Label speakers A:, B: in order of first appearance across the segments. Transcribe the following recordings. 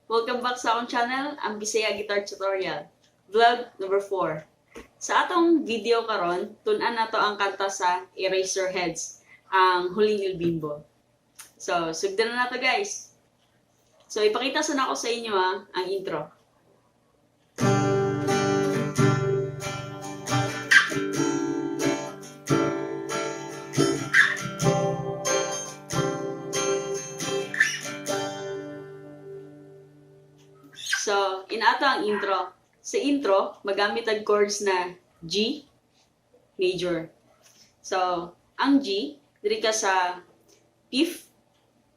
A: Welcome back sa akong channel, ang Bisaya Guitar Tutorial, vlog number 4. Sa atong video karon, tun-an nato ang kanta sa Eraserheads, ang Huling El Bimbo. So, sugdan na nato, guys. So, ipakita sa nako sa inyo ang intro. So, inato ang intro. Sa intro, magamit ang chords na G major. So, ang G, diri ka sa fifth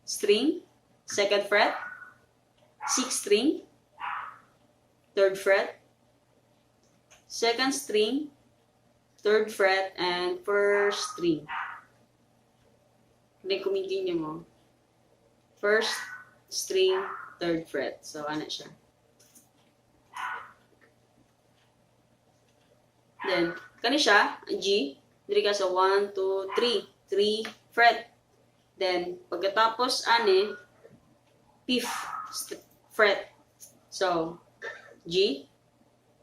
A: string, second fret, sixth string, third fret, second string, third fret, and first string. Hindi kumingking niyo mo. First string, third fret. So, ano siya? Then, kani siya, G, diri ka sa 1, 2, 3, 3 fret. Then, pagkatapos, ani, fifth fret. So, G,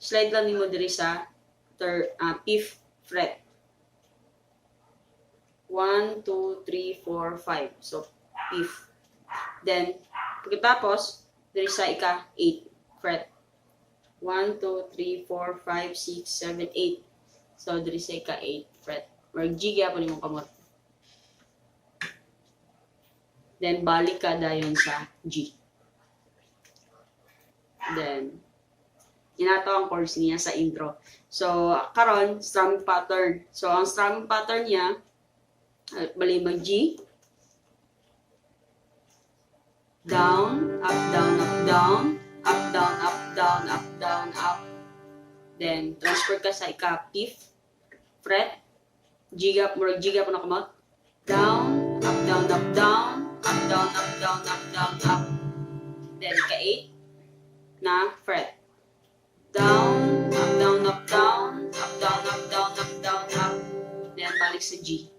A: slide lang nimo diri sa third, fifth fret. 1, 2, 3, 4, 5. So, fifth. Then, pagkatapos, diri sa ika 8 fret. 1, 2, 3, 4, 5, 6, 7, 8. So, diri sa ika 8 fret. Or G gyapon imong kamot. Then, balik ka dayon sa G. Then, inato ang chords niya sa intro. So, karon strumming pattern. So, ang strumming pattern niya, bali mag G, down, up, down, up, down, up, down, up, down, up, down, up. Then, transfer ka sa ika fifth fret, G gap, murag G gap na kamot. Down, up, down, up, down, up, down, up, down, up, down, up. Then, ika 8 na fret. Down, up, down, up, down, up, down, up, down, up, down, up. Then, balik sa G.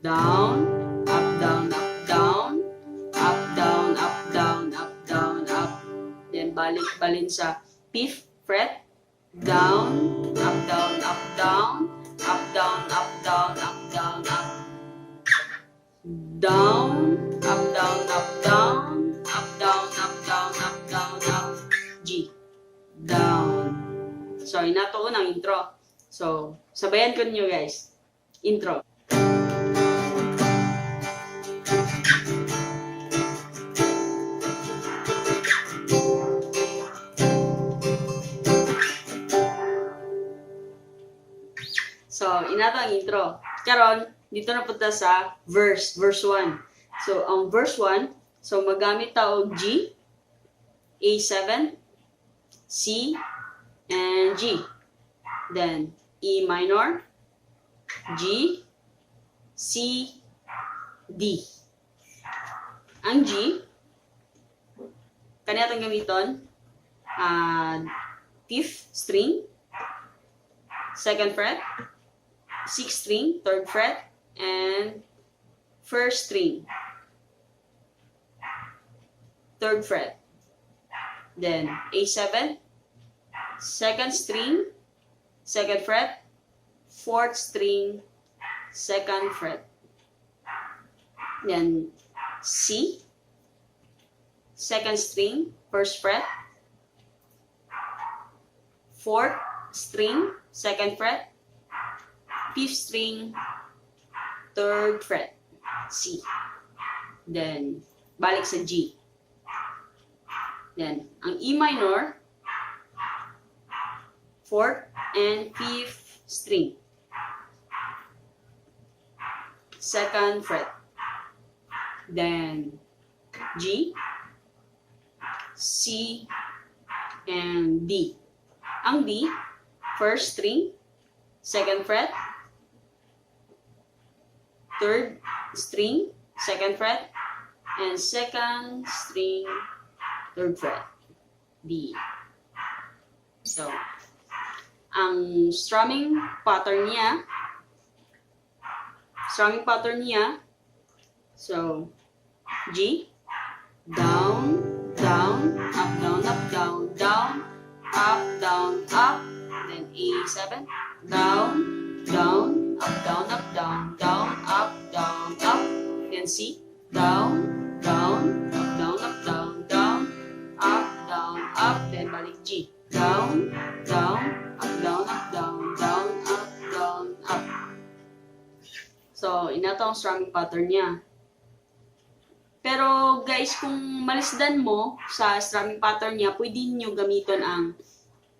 A: Down, up, down, up, down, up, down, up, down, up, down, up. Then, balik balin sa fifth fret. Down, up, down, up, down, up, down, up, down, up, down, up. Down, up, down, up, down, up, down, up, down, up, down, up. G. Down. So, inato ang intro. So, sabayan ko ninyo, guys. Intro. So, inato ang intro. Karon, dito na punta sa verse, verse 1. So, ang verse 1, so magamit ta og G, A7, C, and G. Then, E minor, G, C, D. Ang G, kaniya atong gamiton, fifth string, second fret, sixth string, third fret, and first string, third fret. Then A7, second string, second fret, fourth string, second fret. Then C, second string, first fret, fourth string, second fret, fifth string, third fret, C. Then, balik sa G. Then, ang E minor, fourth and fifth string, second fret. Then, G, C, and D. Ang D, first string, second fret, third string, second fret, and second string, third fret. D. So, ang strumming pattern niya, so, G, Down, down, up, down, up, down, down, up, down, up, then A7, down, down, up, down, up, down, down, up, down, up, then C, down, down, up, down, up, down, down, up, down, up, then balik G, down, down, up, down, up, down, down, up, down, up. So, ing-ana ang strumming pattern niya. Pero guys, kung malisdan mo sa strumming pattern niya, pwede niyo gamiton ang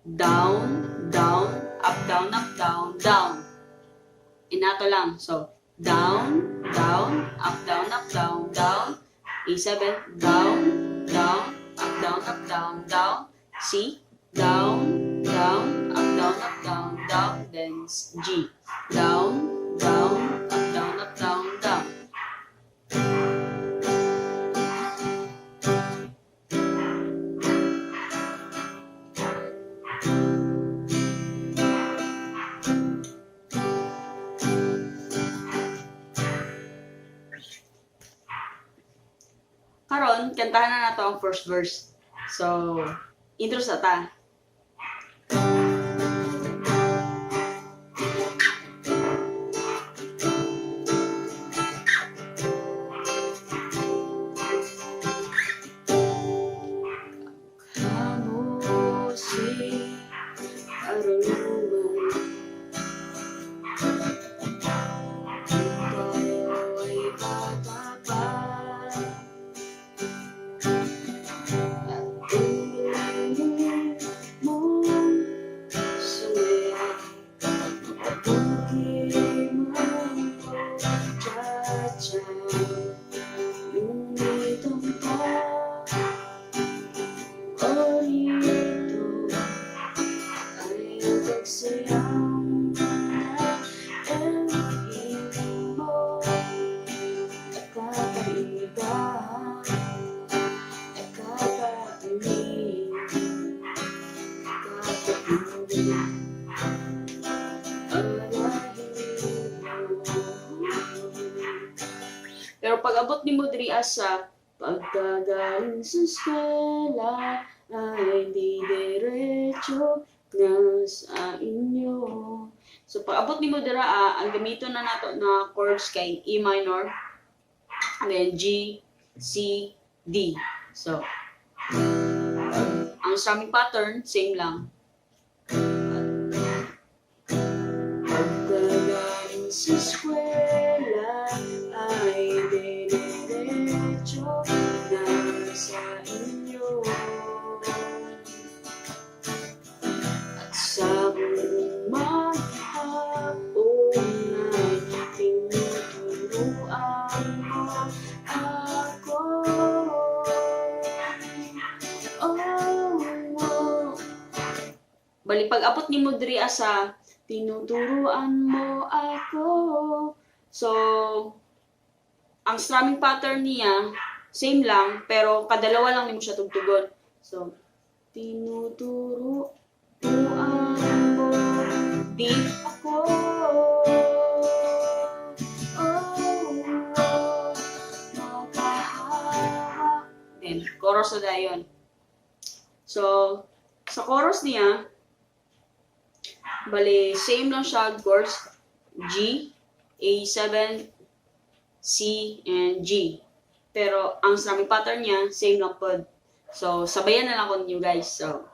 A: down, down, up, down, up, down, down. Ing-ana lang. So, down, down, up, down, up, down, down, A7, down, down, up, down, up, down, down, C, down, down, up, down, up, down, down, then G, down, down, up, down, up, down, down. Karon, kantahan na nato ang first verse. So, intro sa ta. Kamo si karunungan. Tayo ay bata pa. At tuloy mong sumaya. Mabuti man cha-cha. Ngunit ang paborito ay ang pagsayaw na mo nakakaiba, nakakaaliw, nakakapuri. Alahin mo. Pero pag abot nimo diri sa pagkagaling sa eskwela ay di diretso na sa inyo. So pag abot nimo dira, ang gamiton na nato na chords kay E minor, then G, C, D. So ang strumming pattern same lang. Pagkagaling sa eskwela ay diretso na sa inyo. At sa buong maghapon ay tinuturuan mo ako. Oh. Bali, pag abot nimo diri sa tinuturuan mo ako. So, ang strumming pattern niya, same lang, pero kadalawa lang nimo siya tugtugon. So, tinuturuan mo di ako. Oh, makahawak. Then, chorus na dayon. So, sa chorus niya, bali, same lang siya, chords, G, A7, C, and G. Pero, ang strumming pattern niya, same lang pod. So, sabayan na lang ko ninyo, guys. So,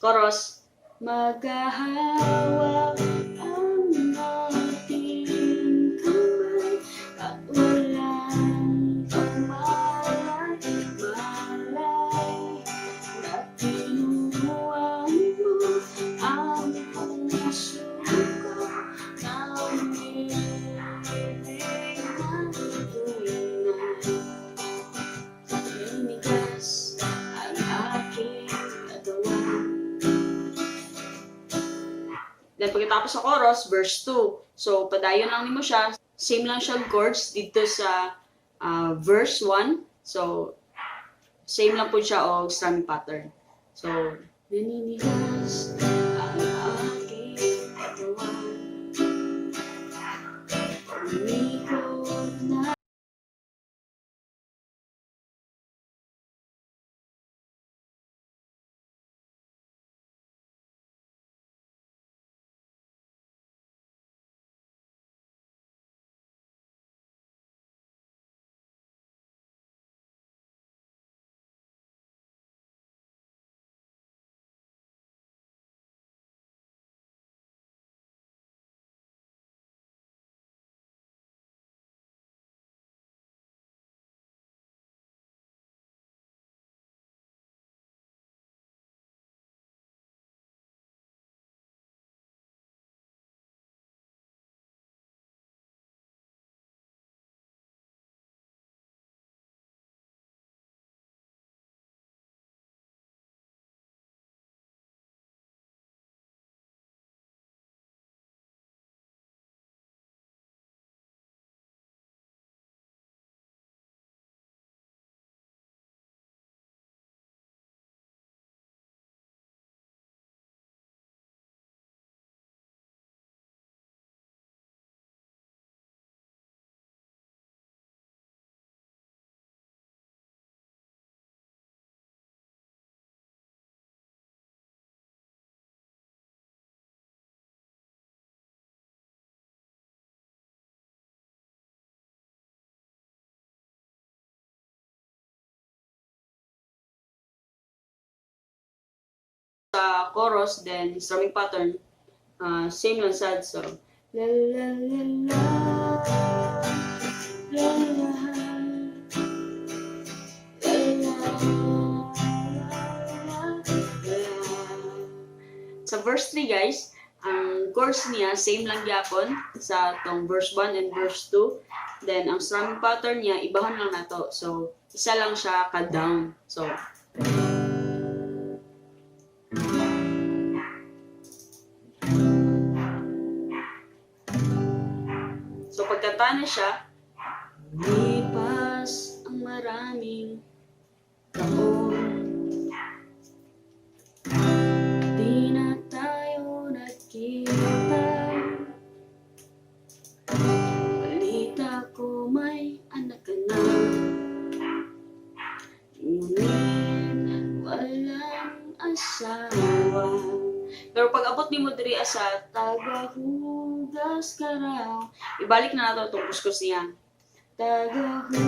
A: chorus. Magkahawak ang ating kamay at walang kamalay-malay na tinuruan mo ang puso ko ng ibig na tunay. Naninigas ang aking katawan. Then pagkatapos sa chorus, verse 2. So padayon lang nimo siya. Same lang siya chords dito sa verse 1. So same lang po siya og strumming pattern. So naninigas ang aking katawan. Umikot na Sa chorus, then strumming pattern, same lang sad. So, la la la la la la la la la. Sa verse 3, guys, ang chords niya same lang gyapon sa tong verse 1 and verse 2. Then ang strumming pattern niya, ibahon lang nato. So isa lang siya ka down. So pagkanta na siya, "Lipas ang maraming taon, di na tayo nagkita. Balita ko may anak ka na, ngunit walang asawa." Pero pag abot nimo diri sa "Tagahugas ka raw," ibalik na nato itong kuskus niya. "Tagahugas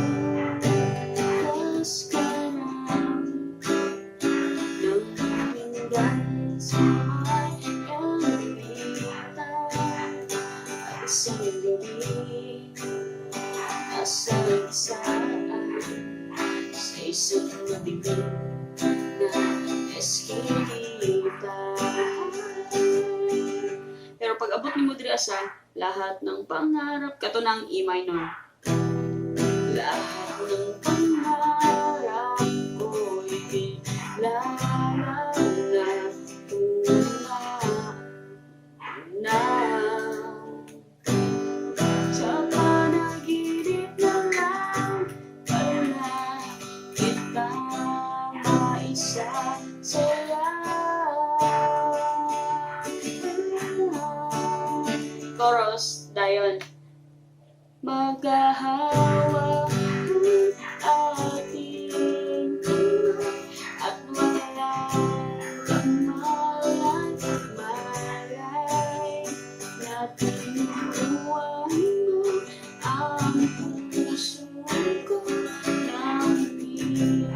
A: ka raw ng pinggan sa may ermita. At isang gabi, nasagasaan sa isang madilim na eskinita." Pero pag abot nimo diri sa "Lahat ng pangarap," kato ng E minor. "Lahat ng pangarap ko'y bigla na na. Sa panaginip na lang pala kita maisasayaw." Chorus, dayon. "Magkahawak ang ating kamay at walang kamalay-malay na tinuruan mo ang puso ko ng pag-ibig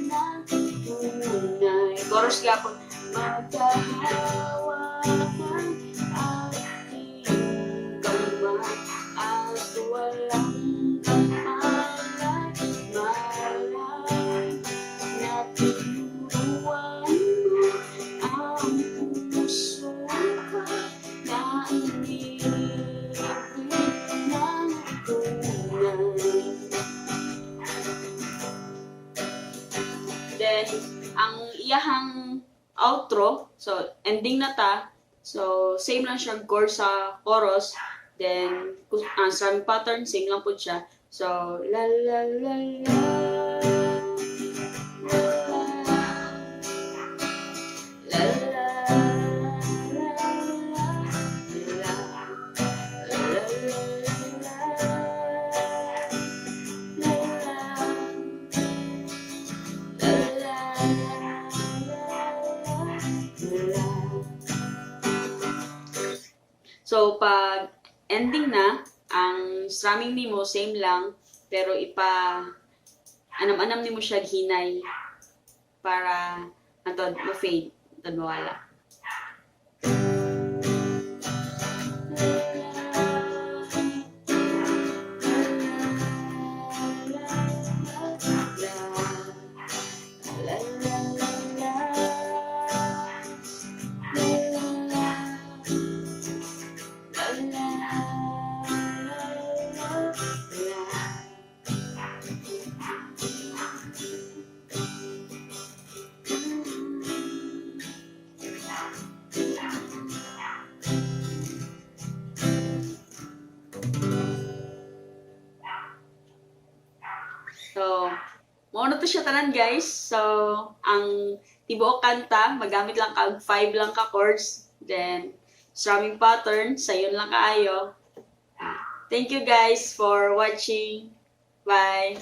A: na tunay." Chorus gyapon. "Magkahawak ang ating kamay at walang kamalay-malay na tinuruan mo ang puso ko na inibig ng tunay." Then, ang iyahang outro, so ending na ta, so same lang siya chord sa chorus, then ang strumming pattern, same lang po siya. So, la la la la la la la la la la la la la la la la. So, pag ending na, ang strumming nimo same lang, pero ipa anam-anam nimo siya hinay para antod ma-fade, antod mawala. La la la la la la la la la la la. So, mao na to siya tanan, guys. So, ang tibuok kanta, magamit lang kag 5 lang ka chords. Then, strumming pattern, sayon lang kaayo. Thank you guys for watching. Bye!